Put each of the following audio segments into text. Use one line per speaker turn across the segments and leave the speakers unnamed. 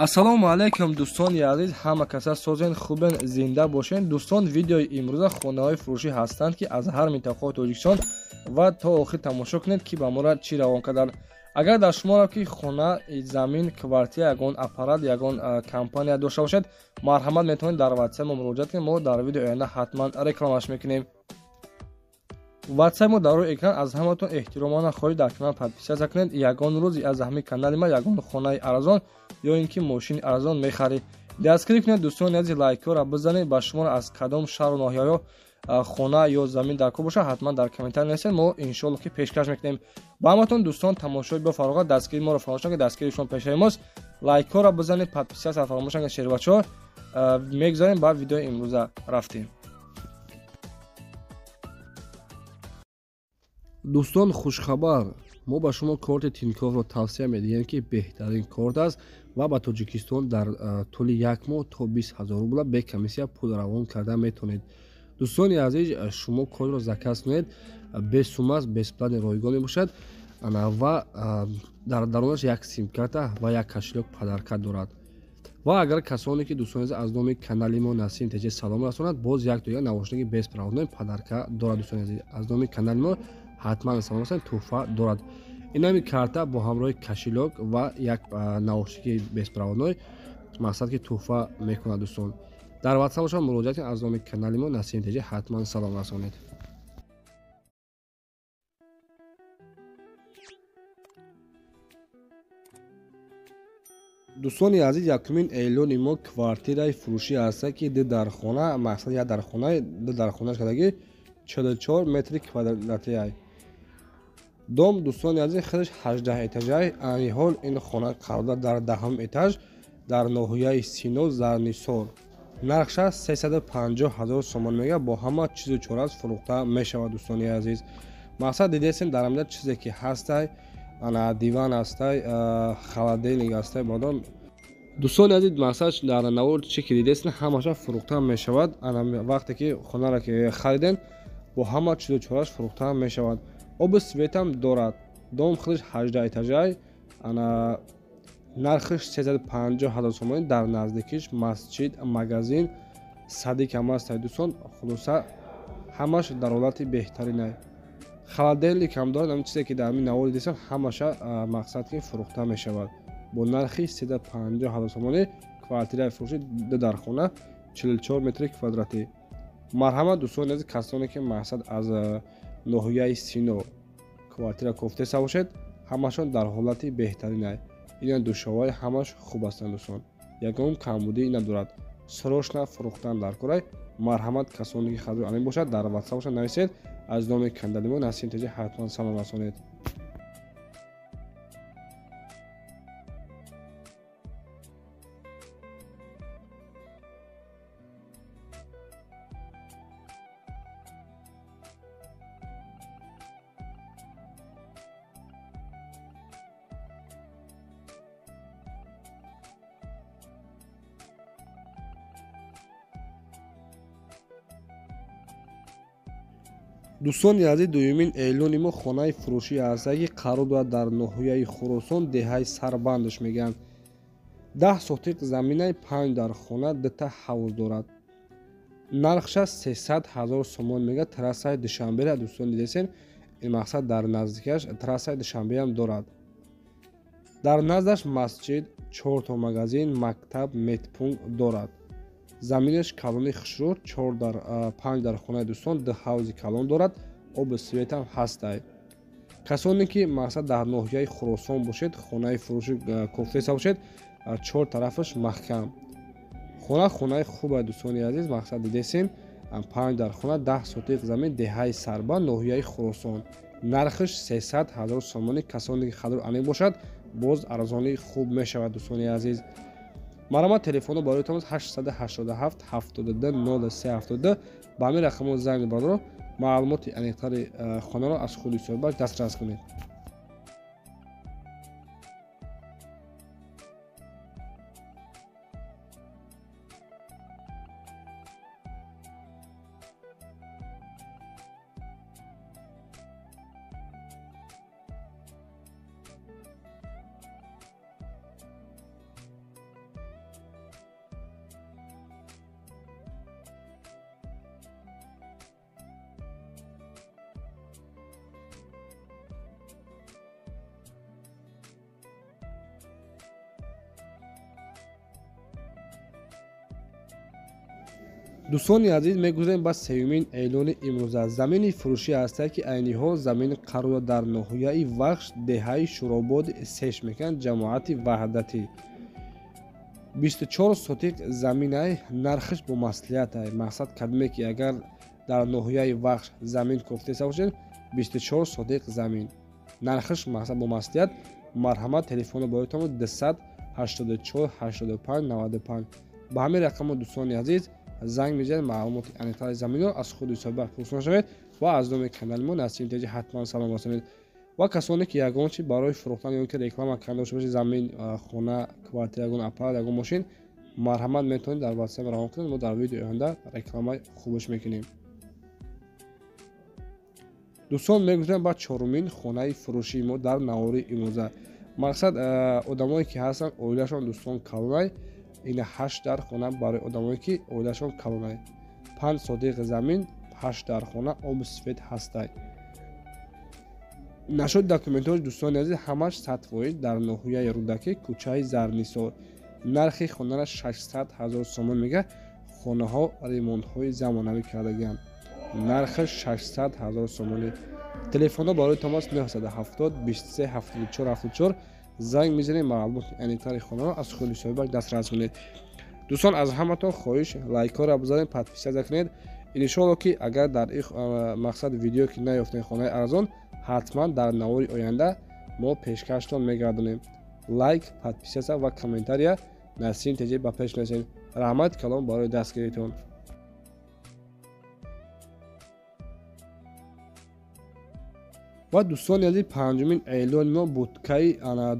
Ассалому алайкум дӯстони азиз, ҳама каса созен, хубен, зинда бошен. Дӯстон, видеои имрӯза хонаҳои фурӯшӣ ҳастанд, ки аз ҳар минтақаи Тоҷикистон ва то охир тамошо кунед, ки ба мора чӣ равон карданд. Агар дар шуморо ки хона, замин, квартира, ягон аппарат, ягон компания дошта бошед, марҳамат метавонед дар WhatsApp мо муроҷиат кунед. Мо дар видеои оянда ҳатман рекламаш мекунем. WhatsApp мо дар рӯи экран. Аз ҳаматон эҳтиромона хоҳиш, дар канал подписаться кунед. Ягон рӯз аз ҳамин канали ма ягон хонаи арзон ё ин ки мошини арзон мехаред. Дастгирӣ кунед дӯстони азиз, лайкҳоро бизанед. Ба шуморо аз кадом шаҳру ноҳияҳо хона ё замин дар кор бошад, ҳатман дар комментар нависед, мо иншоалло ки пешкаш мекунем. Ба ҳаматон дӯстон тамошои бо фароғат, дастгирии моро фаромӯш накунед, дастгирии шумо пешаи мост. Лайкҳоро бизанед, подписаться фаромӯш накунед. Шербачаҳо, мегузарем ба видеои имрӯза, рафтем. Дӯстон, хушхабар, мо ба шумо корти Тинькоффро тавсия медиҳем, ки беҳтарин корт аст ва ба Тоҷикистон дар тӯли як моҳ то 20 ҳазор рубла бе комиссия пул равон карда метавонед. Дӯстони азиз, шумо кортро заказ кунед, бесум аст, бесплатный, ройгон мебошад ва дар дарунаш як симкарта ва як кошелёк подарка дорад. Ва агар касоне ки дӯстони азиз аз номи канали мо Насим ТЖ салом расонад, боз як тоя наушники беспроводной подарка дорад. Дӯстони азиз, аз номи канали мо ҳатман салом расонад, тӯҳфа дорад. Ин ҳами карта бо ҳамроҳи кошелёк ва як наушники беспроводной мақсад ки тӯҳфа мекунад. Дӯстон, дар WhatsApp бошад, муроҷиат кунед, аз номи канали мо Насим ТЖ ҳатман салом расонед. Дӯстони азиз, якумин эълони мо квартираи фурӯшӣ ҳаста, ки ду дархона, мақсад як дархона, ду дархонаш кардагӣ, 44 метри квадратиай дом. Дӯстони азиз, худаш 18 этажай. Айни ҳол ин хона қарор дорад дар 10-ум этаж дар ноҳияи Сино, Зарнисор. Нархша 350 ҳазор сомон мега, бо ҳама чизу чораз фурӯхта мешавад. Дӯстони азиз, мақсад дидесем, дар амда чизе ки ҳастай, ана диван ҳастай, холодильник ҳастай, модом. Дӯстони азиз, мақсад дар навор чӣ ки дидесем, ҳамаша фурӯхта мешавад. Ана вақте ки хонаро ки харидем, бо ҳама чизу чораш фурӯхта мешавад. Оби светам дорад. Дом худаш 18 этажай, ана нархиш 350 ҳазор сомонӣ. Дар наздикиш масҷид, магазин, садик ҳам ҳастай. Дӯстон, хулоса ҳамаш дар ҳолати беҳтаринай. Холодильник ҳам дорад. Ҳамин чизе ки дар ҳамин навор дидесам, ҳамаша мақсад ки фурӯхта мешавад бо нархи 350 ҳазор сомонӣ. Квартираи фурӯшӣ, ду дархона, 44 метри квадратӣ. Марҳамат дӯстони азиз, касоне ки мақсад аз ноҳияи Сино квартира кофтеса бошед, ҳамашон дар ҳолати беҳтаринай. Ина душоваи ҳамаш хуб ҳастанд дӯстон, ягон камбудӣ надорад. Срочно фурӯхтан дар корай. Марҳамат, касоне ки хабар алим бошад, дар WhatsApp бошад, нависед, аз номи канали мо Насим ТЖ ҳатман салом расонед. Дӯстони азиз, дуюмин эълони мо хонаи фурӯшӣ ҳаста, ки қарор дорад дар ноҳияи Хуросон, деҳаи Сарбандаш мегӯянд. 10 сотиқ заминаи, 5 дархона, дута ҳавз дорад. Нархша 300 ҳазор сомон мега. Трассаи Душанбера дӯстон дидесен, ин мақсад дар наздикиаш трассаи Душанбеам дорад. Дар наздаш масҷид, 4 то магазин, мактаб, медпункт дорад. Заминаш калони хушрӯ, 4 дар 5 дархонаи дӯстон, ду ҳавзи калон дорад, оби светам ҳастай. Касоне ки мақсад дар ноҳияи Хуросон бошед, хонаи фурӯши кофтеса бошед, 4 тарафаш маҳкам. Хона хонаи хубе дӯстони азиз, мақсад дидесем, 5 дархона, 10 сотиқ замин, деҳаи Сарбанд, ноҳияи Хуросон. Нархиш 300 ҳазор сомонӣ. Касоне ки хабар алим бошад, боз арзонӣ хуб мешавад дӯстони азиз. Марҳамат, телефоно барои тамос 887 72 03 72. Ба ҳамин рақамҳо занг бароро, маълумоти аниқтари хонаро аз худи соҳибаш дастрас кунед. Дӯстони азиз, мегузарем ба сеюмин эълони имрӯза. Замини фурӯшӣ ҳастае, ки айни ҳол замини қарор дар ноҳияи Вахш, деҳаи Шӯрободи сеш мекунанд, ҷамоати Ваҳдатӣ. 24 сотиқ заминай, нархаш бо маслиҳатай. Мақсад кадме ки агар дар ноҳияи Вахш замин кофтеса бошед, 24 сотиқ замин нархаш мақсад бо маслиҳат. Марҳамат, телефонро бароятон 284 85 95 ба ҳамин рақамҳо дӯстони азиз занг мезанед, маълумоти аниқтари заминро аз худи соҳиба пурсон шавед ва аз номи канали мо Насим Теҷи ҳатман салом расонед. Ва касоне ки ягон чи барои фурӯхтан ё ки реклама карда дошта бошед, замин, хона, квартира, ягон аппарат, ягон мошин, марҳамат метавонед дар WhatsApp равон кунед, мо дар видеои оянда рекламаи хубаш мекунем. Дӯстон, мегузарем ба чорумин хонаи фурӯшии мо дар навори имрӯза. Мақсад одамое ки ҳастанд оилашон дӯстон калонай, ина 8 дар хона барои одамое ки оилашон калонай. 5 сотиқ замин, 8 дар хона, оби сифет ҳастай. Нашуд документҳои дӯстони азиз ҳамаш 100% дар ноҳияи Рӯдакӣ, кӯчаи Зарнисор. Нархи хонара 600 000 сомон мега. Хонаҳо ремонтҳои замонавӣ кардагианд. Нархаш 600 000 сомонӣ. Телефонҳо барои тамос 970 23 74 74 занг мезанед, маълумоти аниқтари хонаро аз худи соҳибаш дастрас кунед. Дӯстон, аз ҳаматон хоҳиш лайкҳоро бизанед, подписаться кунед. Иншоалло ки агар дар ин мақсад видео ки наёфтем хонаи арзон, ҳатман дар навори оянда мо пешкаштон мегардонем. Лайк, подписаться ва комментария Насим Теҷи ба пеш мерасем. Раҳмат калом барои дастгиритон. Ва дӯстони азиз, панҷумин эълони мо будкаи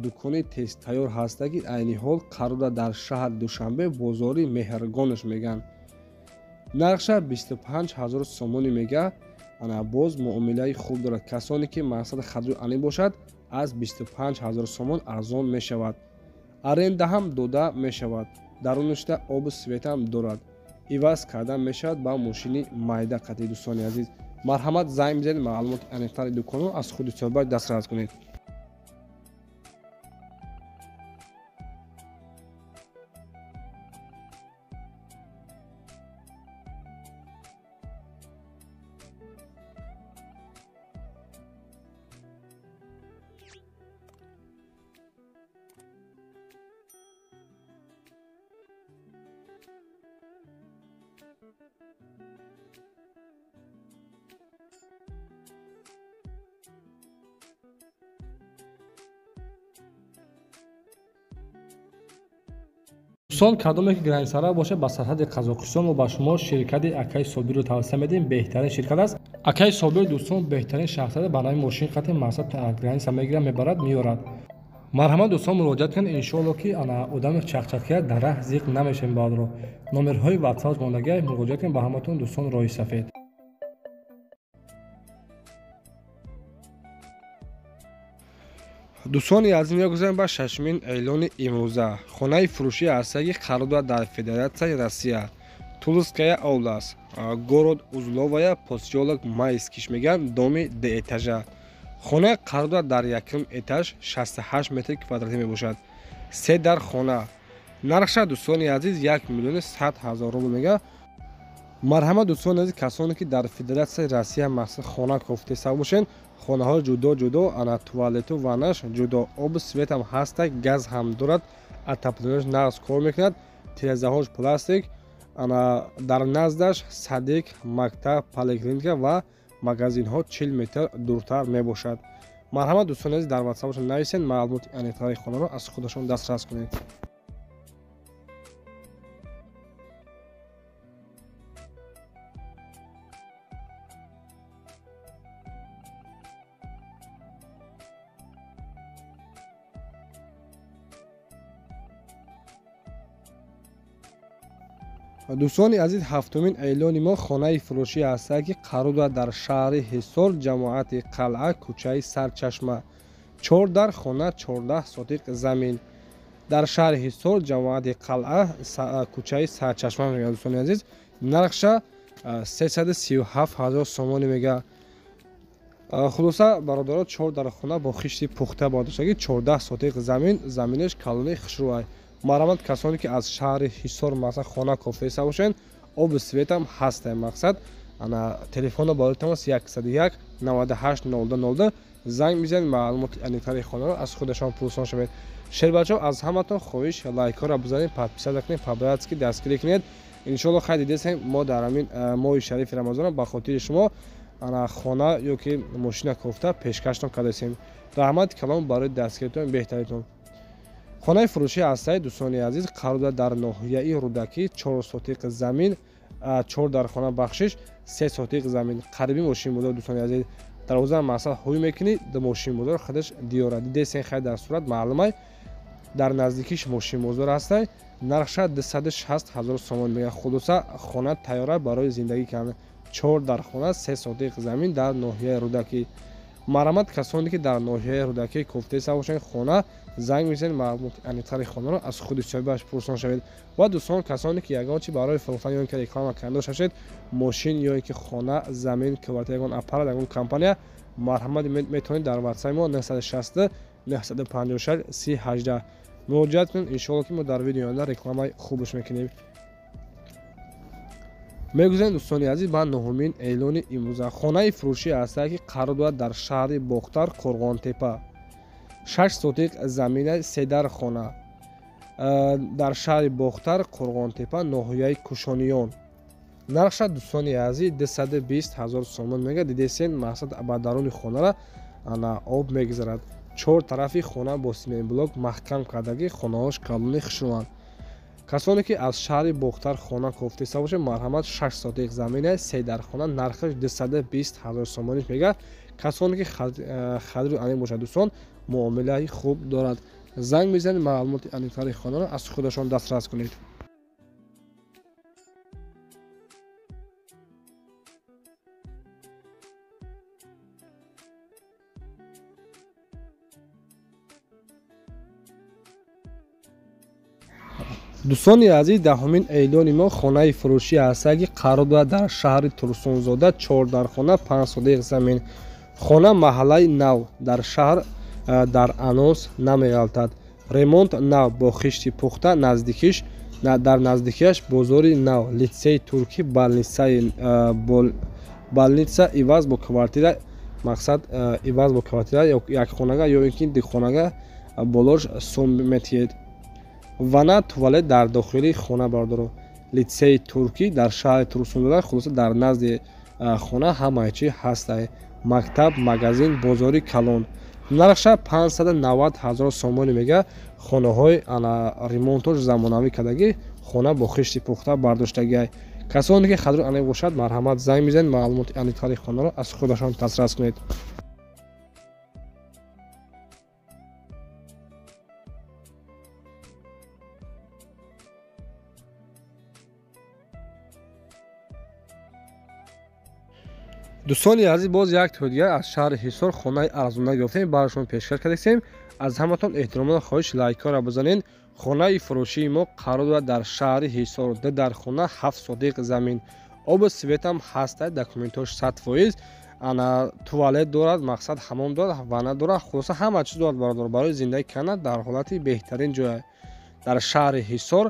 дукони тезтайёр ҳаста, ки айни ҳол қарор дар шаҳри Душанбе, бозори Меҳргонаш мегӯянд. Нархша 25 000 сомонӣ мега. Боз муомилаи хуб дорад. Касоне ки мақсади хадри анӣ бошад, аз 25 000 сомон арзон мешавад. Аренда ҳам дода мешавад. Дарунашда обу свет ҳам дорад. Иваз карда мешавад ба мошини майда қатъи. Дӯстони азиз, марҳамат занг бизанед, маълумоти аниқтари дуконро аз худи соҳибаш дастрас кунед. Дӯстон, кадоме ки границара бошад ба сарҳади Қазоқистон, мо ба шумо ширкати Акай Собирро тавсия медиҳем. Беҳтарин ширкат аст. Акай Собир дӯстон беҳтарин шахсият ба нави мошин қатъи мақсад граница мегирад, мебарад, меорад. Марҳамат дӯстон муроҷиат кунед, иншоалло ки ана одами чақчақия дар раҳ зиқ намешавем баъдро. Номерҳои WhatsApp мондагиа муроҷиат кунед ба ҳаматон дӯстон роҳи сафед. Дӯстони азиз, мегузарем ба шашумин эълони имрӯза. Хонаи фурӯшӣ ҳастае, ки қарор дорад дар Федератсияи Россия, Тульская область, город Узловая, посёлок Майскиш мегӯянд, доми дуэтажа. Хона қарор дорад дар якум этаж, 68 метри квадратӣ мебошад. 3 дар хона. Нархша дӯстони азиз 1 100 000 рубл мега. Марҳамат дӯстони азиз, касоне ки дар Федератсияи Россия мақсад хона кофтеса бошед, хонаҳо ҷудо ҷудо, ана туалету ваннаш ҷудо, обу свет ҳам ҳаста, газ ҳам дорад, отоплениаш нағз кор мекунад, тирезаҳош пластик, ана дар наздаш садик, мактаб, поликлиника ва магазинҳо 40 метр дуртар мебошад. Марҳамат дӯстони азиз, дар WhatsApp-шон нависед, маълумоти аниқтари хонаро аз худашон дастрас кунед. Дӯстони азиз, ҳафтумин эълони мо хонаи фурӯшӣ ҳастае, ки қарор дорад дар шаҳри Ҳисор, ҷамоати Қалъа, кӯчаи Сарчашма. 4 дар хона, 14 сотиқ замин. Дар шаҳри Ҳисор, ҷамоати Қалъа, кӯчаи Сарчашма мегӯяд дӯстони азиз. Нархша 337 000 сомонӣ мега. Хулоса бародаро, 4 дар хона бо хишти пухта бо доштагӣ, 14 сотиқ замин, заминаш калони хушрӯай. Марҳамат касоне ки аз шаҳри Ҳисор масалан хона кофтеса бошанд, Оби светам ҳастай. Мақсад ана телефонро барои тамос 101 98 02 02 занг мизанед, маълумоти аниқтари хонаро аз худашон пурсон шавед. Шербачаҳо, аз ҳаматон хоҳиш лайкҳоро бизанед, подписаться кунед, по-братски дастгирӣ кунед. Иншоалло хай дидесем, мо дар ҳамин моҳи шарифи Рамазон ба хотири шумо ана хона ё ки мошина кофта пешкаштон кардасем. Раҳмати калом барои дастгиритон беҳтаритон. Хонаи фурӯшӣ ҳастаи дӯстони азиз қарор дорад дар ноҳияи Рӯдакӣ, 4 сотиқ замин, 4 дар хона бахшиш, 3 сотиқ замин. Қариби мошинбозор дӯстони азиз. Дарвоза мақсад ҳуй мекунӣ, мошинбозор худаш диёрад. Дидесен хай дар сурат маълумай, дар наздикиш мошинбозор ҳастай. Нархша 260 ҳазор сомон мегӯяд. Хулоса хона тайёра барои зиндагӣ кардан. 4 дар хона, 3 сотиқ замин дар ноҳияи Рӯдакӣ. Марҳамат, касоне ки дар ноҳияи Рӯдакӣ кофтеса бошанд хона, занг мезанед, маълумоти аниқтари хонаро аз худи соҳибаш пурсон шавед. Ва дӯстон, касоне ки ягон чи барои фурӯхтан ё ин ки реклама кардан дошта бошед, мошин ё ин ки хона, замин, квартира, ягон аппарат, ягон компания, марҳамат метавонед дар ватсапи мо 960 956 30 18 муроҷиат кунед. Иншоалло ки мо дар видеои оянда рекламаи хубаш мекунем. Мегузарем дӯстони азиз ба нуҳумин эълони имрӯза. Хонаи фурӯшӣ ҳастае ки қарор дорад дар шаҳри Бохтар, Қурғонтепа. 6 сотиқ замина, 3 дар хона. Дар шаҳри Бохтар, Қурғонтепа, ноҳияи Кушониён. Нархша дӯстони азиз 220 ҳазор сомон мегӯяд. Дидесен мақсад ба даруни хонара ана об мегузарад. 4 тарафи хона бо симентблок маҳкам кардагӣ, хонаҳош калони хушрӯанд. Касоне ки аз шаҳри Бохтар хона кофтеста бошед, марҳамат, 6 сотиқ замина, 3 дар хона, нархаш 220 ҳазор сомонӣ мегӯяд. Касоне ки хариду аниқ бошад дӯстон, муомилаи хуб дорад. Занг мезанед, маълумоти аниқтари хонаро аз худашон дастрас кунед. Дӯстони азиз, даҳумин эълони мо хонаи фурӯшӣ ҳастае ки қарор дорад дар шаҳри Турсунзода, 4 дар хона, 5 сотиқ замин. Хона маҳаллаи нав дар шаҳр, дар анонс намеғалтад. Ремонт нав бо хишти пухта, наздикиш дар наздикиаш бозори нав, литсеи туркӣ, больница иваз бо квартира, мақсад иваз бо квартира ё як хонага ё ин ки ду хонага болош сум метиҳед. Вана, туалет дар дохили хона бардоро. Литсеи туркӣ дар шаҳри Турсунзода, хулоса дар назди хона ҳамаи чи ҳастай. Мактаб, магазин, бозори калон. Нархша 590 ҳазор сомонӣ мегӯяд. Хонаҳои ана ремонтош замонавӣ кардагӣ, хона бо хишти пухта бардоштагиай. Касоне ки хариду аниқ бошад, марҳамат занг мезанед, маълумоти аниқтари хонаро аз худашон дастрас кунед. Дӯстони азиз, боз як тои дигар аз шаҳри Ҳисор хонаи арзона гирифтем, барои шумо пешкаш кардем. Аз ҳаматон эҳтиромона хоҳиш лайкҳоро бизанед. Хонаи фурӯшии мо қарор дорад дар шаҳри Ҳисор, 2 дар хона, 7 сотиқ замин. Оби светам ҳаста, документҳош 100%. Ана туалет дорад, мақсад ҳамом дорад, ванна дорад, хулоса ҳама чиз дорад бародар. Барои зиндагӣ кардан дар ҳолати беҳтарин ҷой. Дар шаҳри Ҳисор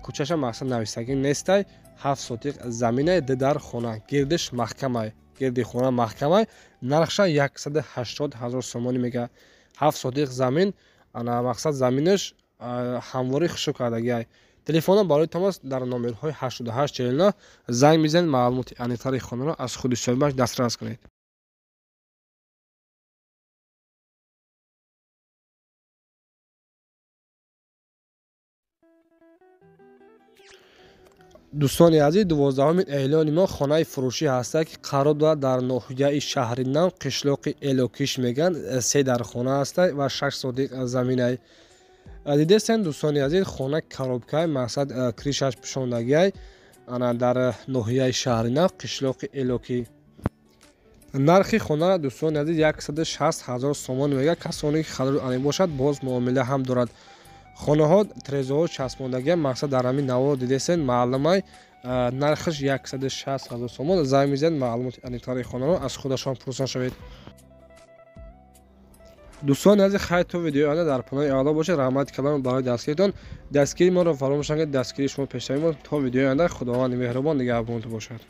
кӯчаша мақсад нависагӣ нестай, 7 сотиқ заминай, 2 дар хона, гирдиш маҳкамай. Гирди хона маҳкамай, нархша 180 ҳазор сомонӣ мегӯяд. 7 сотиқ замин, ана мақсад заминаш ҳамворӣ хушук кардагиай. Телефонро барои тамос дар номерҳои 88 49 занг мезанед, маълумоти аниқтари хонаро аз худи соҳибаш дастрас кунед. Дӯстони азиз, 12-умин эълони мо хонаи фурӯшӣ ҳастае ки қарор дорад дар ноҳияи шаҳри нав, қишлоқи Элокиш мегӯянд, 3 дар хона ҳастае ва 6 сотиқ заминай. Дидестен дӯстони азиз, хона коробкай, мақсад кришаш пӯшондагиай, ана дар ноҳияи шаҳри нав, қишлоқи Элокӣ. Нархи хона дӯстони азиз 160 ҳазор сомон мегӯяд. Касоне ки хариду аниқ бошад, боз муомила ҳам дорад. Хонаҳо трезоҳо часпондагиам, мақсад дар ҳамин наво дидесен маълумай, нархаш 160 ҳазор сомон. Занг мезанед, маълумоти аниқтари хонаро аз худашон пурсон шавед. Дӯстони азиз, хайр, то видеои оянда дар паноҳи Аллоҳ бошед. Раҳмати калом барои дастгиритон. Дастгири моро фаромӯш накунед, дастгирии шумо пешравии мо. То видеои оянда, Худованди меҳрубон нигаҳбонтон бошад.